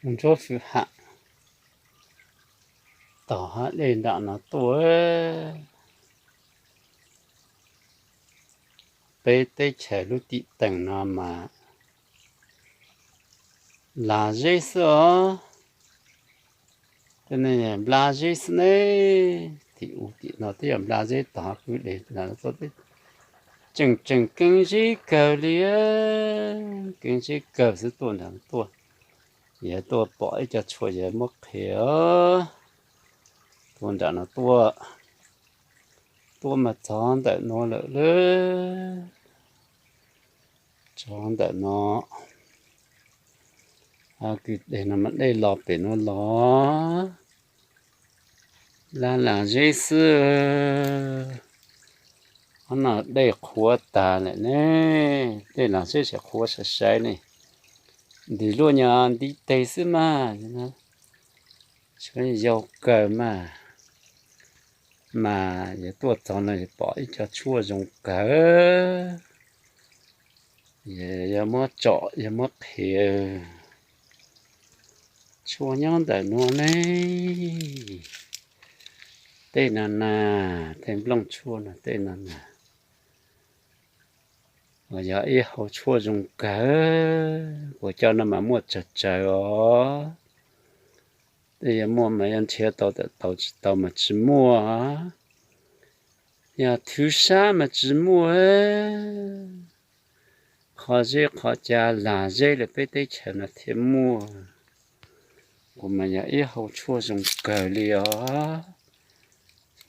Ntsuab Fwm Ham, tom hav dej nram no tuaj. Peb teb chaws lub tim teem no mas las zeb xwb os. Nplas zeb xwb ne. Tim ub tim no twb yog nplas zeb, tom hav kwj deg no tuaj, tseem tseem keeb zeb kawg li. Keeb zeb kawg xwb, tuaj nram no tuaj. Yog tuaj pom ib co tshuaj yog muab qhia. Tuaj nram no tuaj, tuaj mas txog ntawm no lawm lauj. Txog ntawm no, kwj deg no mas dej los pem no los, las las zeb xwb. Ob no dej qhuav tag lawm ne. Dej las zeb tseem qhuav sai sai ne. Ntim luaj nyog ntiv teg xwb mas, yau kawg mas. Mas yog tuaj txog no yog pom ib co tshuaj zoo kawg. Yog muab tsom yog muab qhia, tshuaj nyob ntawm no ne. Tej no na, tej nplooj tshuaj no, tej no na, uas yog ib hau tshuaj zoo kawg. Kuv coj no mas muaj tsawg tsawg os. Tej yog muaj mas yog nrhiav tau tawm tau, tsis tau mas tsis muaj. Yog thwv sab mas tsis muaj. Qhov zeb qhov cav las zeb lawm peb teb chaws no thiaj muaj. Kuv mas yog ib hau tshuaj zoo kawg li os.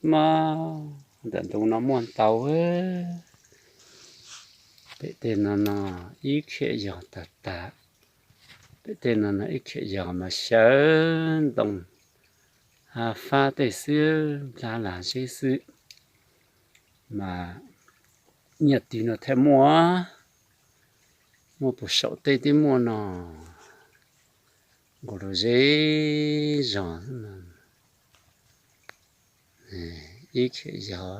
Mas ntawm ntug no muaj ntau. Pem tej no no ib khiam yog tag tag. Pem tej no no ib khiam yog mas xyaw ntoo, hav fab tej xwb, nplas las zeb xwb. Mas nyiaj twg no thiaj muaj, muaj puas saum tej twb muaj no. Nkaus rau zej zog xwb no. Ib khiam yog,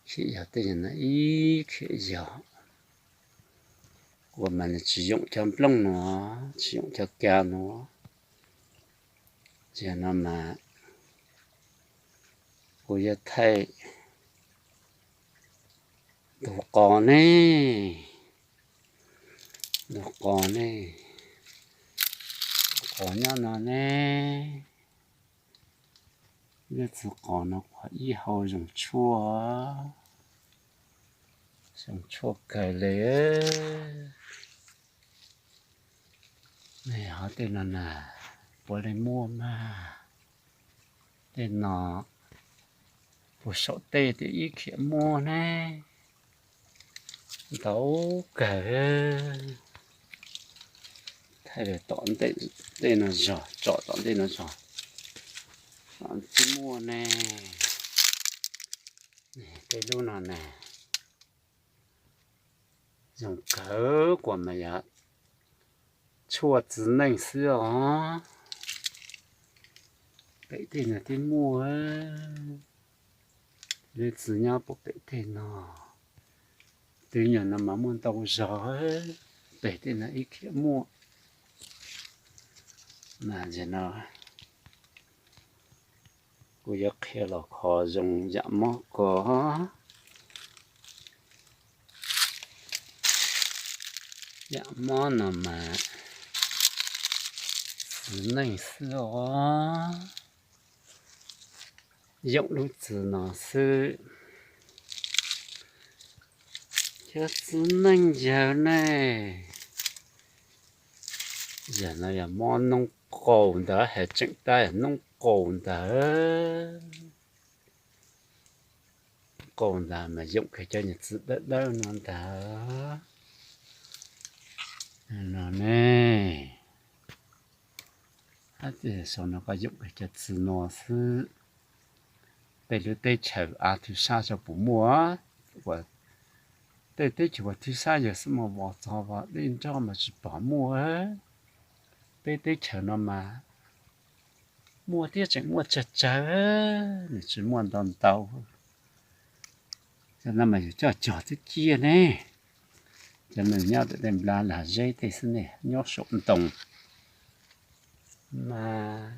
khiam yog tej no ib khiam yog. Kuv mas tsis yoom cov nplooj no, tsis yoom cov kav no. Tiam no mas kuv yuav thaij ntug qos ne, ntug qos ne, qos nyob no ne. Lub txiv qos no kuj ib hau zoo tshuaj, zoo tshuaj kawg li. Ho tej no na, puav leej muaj mas. Tej no puas saum tej twb ib khiam muaj ne. Ntau kawg. Thaij tom ntej no zog, tsom tom ntej no zog, twb muaj ne. Tej lub no na, zoo kawg, kuv mas yog tshuaj txiv neej xwb os. Pem tej no twb muaj, lub txiv nyob puag pem tej no, twb nyuag no mas muaj ntau zog, pem tej no ib khiam muaj. Mas ntawm no kuv yuav qhia los kho zoo yam mob ko. Yam mob no mas txiv neej xwb os. Yoom lub txiv no xwb. Cov txiv neej yawg ne, yam no yog mob noob qaug ntawd, hais tseem tab yog noob qaug ntawd. Qaug ntawd mas yoom kiag cov nyuag txiv dawb dawb no ntag. No ne, hab tias sau no koj yoom kiag cov txiv no xwb. Tej lub teb chaws av thwv sab tso puas muaj, tej teb chaws uas thwv sab yawg xwb mas vos txog vos dej nroj mas tsis pom muaj. Peb teb chaws no mas muaj thiab tseem muaj tsawg tsawg, nws tsis muaj ntau ntau. Cov no mas yus coj cog twb ciaj ne. Cov neeg nyob tej nplaj lag zeb tej xwb ne, nyob saum ntoo mas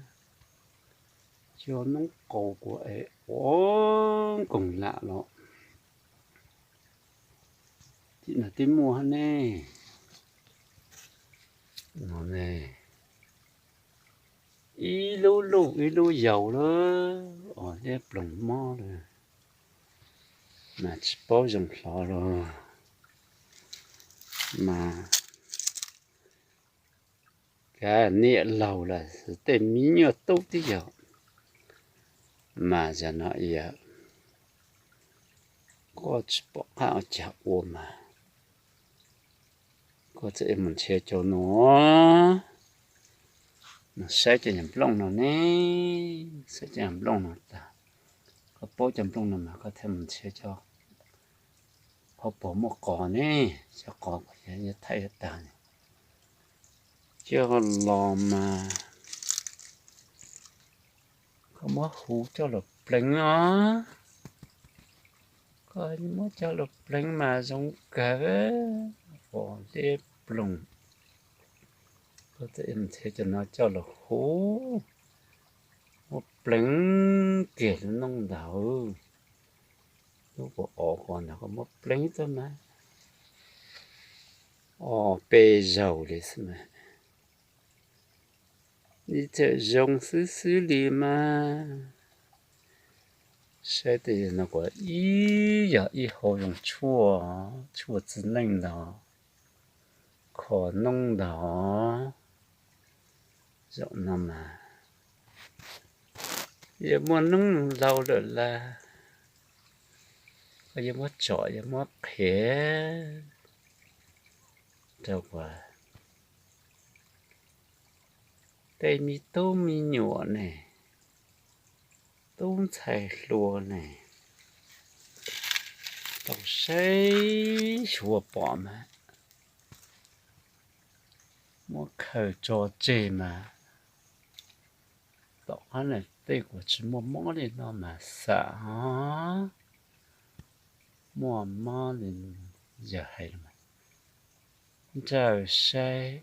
cov noob qaus kuv es ua nkoog lam los tim no twb muaj ne. No ne, ib lub luj ib lub yaus lawm, os liab ploog mob lawm, mas tsis paub zoo hlo lawm. Mas kav niam laus los tej me nyuam tub tib yog, mas yog no koj tsis pom qab ua cas ua mas koj txawm mus nrhiav cov no, mus saib cov yam nplooj no ne, saib cov yam nplooj no tag, koj paub cov nplooj no mas koj thiaj mus nrhiav cov qhov pom muaj qos ne, cov qos kuv yuav thaij yuav tag ne. Coj los mas koj muab huv coj los pleev os, koj muab coj los pleev mas zoo kawg, os liab ploog. Koj txawm mus nrhiav cov no coj los huv, muab pleev kiag lub noob ntag. Lub pom os ko ntag koj muab pleev tau mas os peb zaug li xwb mas, ib txhia zoo xwb xwb li mas. Saib tej no kuv ib yog ib hau zoo tshuaj, tshuaj txiv neej ntag, kho noob ntag. Zaum no mas yuav muaj noob laus lawm las, koj yuav muab tsom yuav muab qhiav rau kuv tej me tub me nyuam ne, tub ntxhais hluas ne, tau saib xyuas pom mas muab khaws tso tseg mas. Tom qab no tej kuv tsis muaj mob li no mas xam os, muaj mob li yawg hais los mas nrawm saib,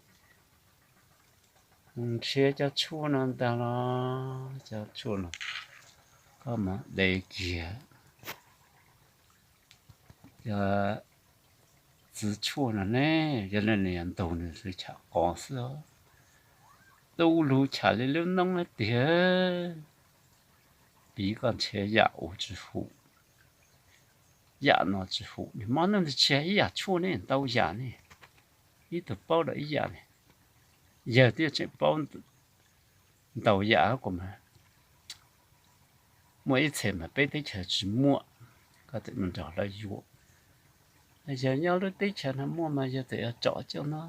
nrhiav cov tshuaj no ntag los cov tshuaj no koj mus de kiag cov txiv tshuaj no ne, yog li nws yuav ntug nws lub cham qos xwb, tub lub cham li lub noob tiag. Piv koj nrhiav yam ua tsis hum, yam no tsis hum, nws mob nws tsis ib yam tshuaj ne, ntau yam ne, ib tug paub lawm ib yam ne, yawg twb tseem paub ntau yam kuv mas. Muaj ib txhia mas peb teb chaws tsis muaj, koj txawm mus nrog lawv yuav. Yog nyob lub teb chaws no muaj mas yog txawm yuav tsom coj no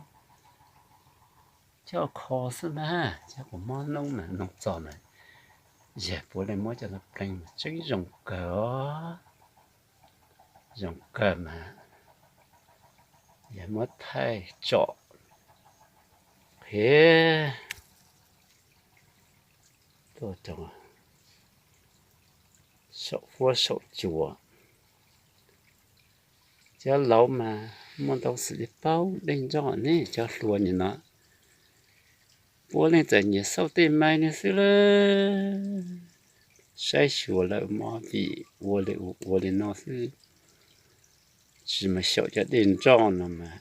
coj kho xwb mas, cov kuv mob noob mas noog txog mas yog puav leej muab cov no pleev mas tseeb zoo kawg os. Zoo kawg mas yog muab thaij tsom qhiav tuaj rau saum fuab saum cua. Cov laus mas muaj ntau xws li paub dej nroj ne, cov hluas nim no puav leej txawm nyiam xauj tej mais no xwb lawm. Saib xyuas lawm mob vim ua li ua li no xwb, tsis mus xyaum cov dej nroj no mas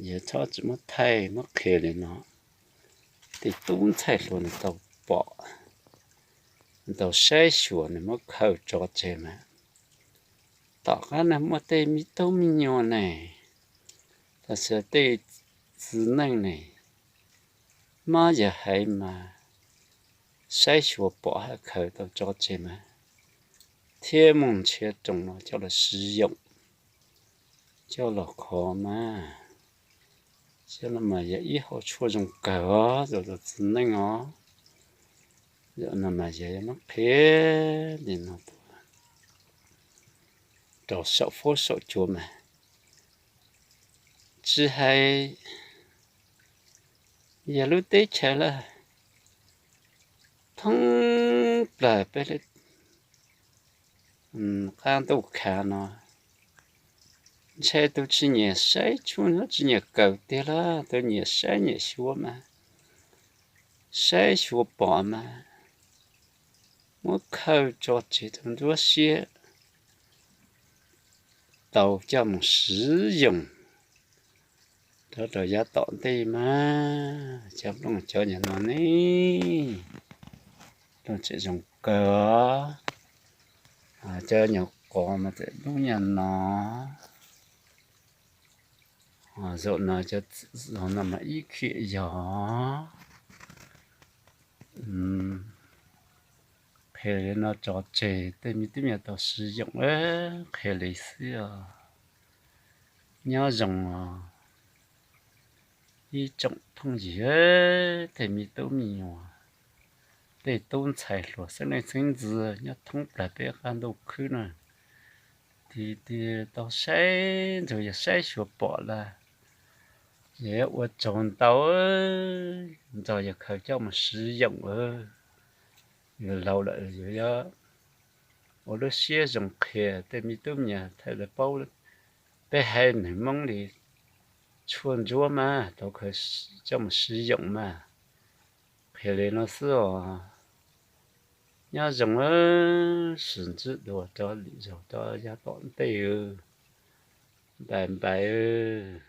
yog txhob tsis muab thaij muab qhia li no, tej tub ntxhais hluas nws tau pom, nws tau saib xyuas nws muab khaws tso tseg mas. Tom qab no muaj tej me tub me nyuam ne, tam sim tej txiv neej ne, mob yawg haiv mas saib xyuas pom haj khaws tau tso tseg mas, thiab mus nrhiav rooj no coj los siv yoom, coj los kho mas. Cov no mas yog ib hau tshuaj zoo kawg os, yog txiv neej os. Yog no mas yog muab qhia li no tuaj rau saum fuab saum cua mas, tsis hais yog lub teb chaws lawm, thoob plaws peb lub qab ntuj khav no, Ntshe tus tsis nyiam saib tshuaj no tsis nyiam kawm tiag los tus nyiam saib nyiam xyuas mas, saib xyuas pom mas, muab khaws tso tseg rau nruab siab, tau coj mus siv yoos rau rau yav tom ntej mas. Cov nplooj cov nyuag no ne, nplooj tseem zoo kawg os. Cov nyuag qos mas tseem dub nyuag no. Zaum no cov zaum no mas ib khiam yog. Qhia li no tso tseg tej me tub me nyuam tau siv yoos, qhia li xwb os. Nyob zoo os ib tsoom phooj ywg, tej me tub me nyuam, tej tub ntxhais hluas xeeb leej xeeb ntxwv nyob thoob plaws peb qab ntuj khwb no, tig tig tau saib ntxuag yog saib xyuas pom lawm, yog ua tsaug ntau, ntxuag yog khaws coj mus siv yoos. Yus laus lawm yus yuav ua lub siab zoo qhia tej me tub me nyuam thaum lawv paub peb haiv neeg Hmoob li tshuaj ntsuab mas tau khaws coj mus siv yoos mas. Qhia li no xwb os. Nyob zoo, sim ntsib dua rau lwm zaug rau yav tom ntej. Bye bye.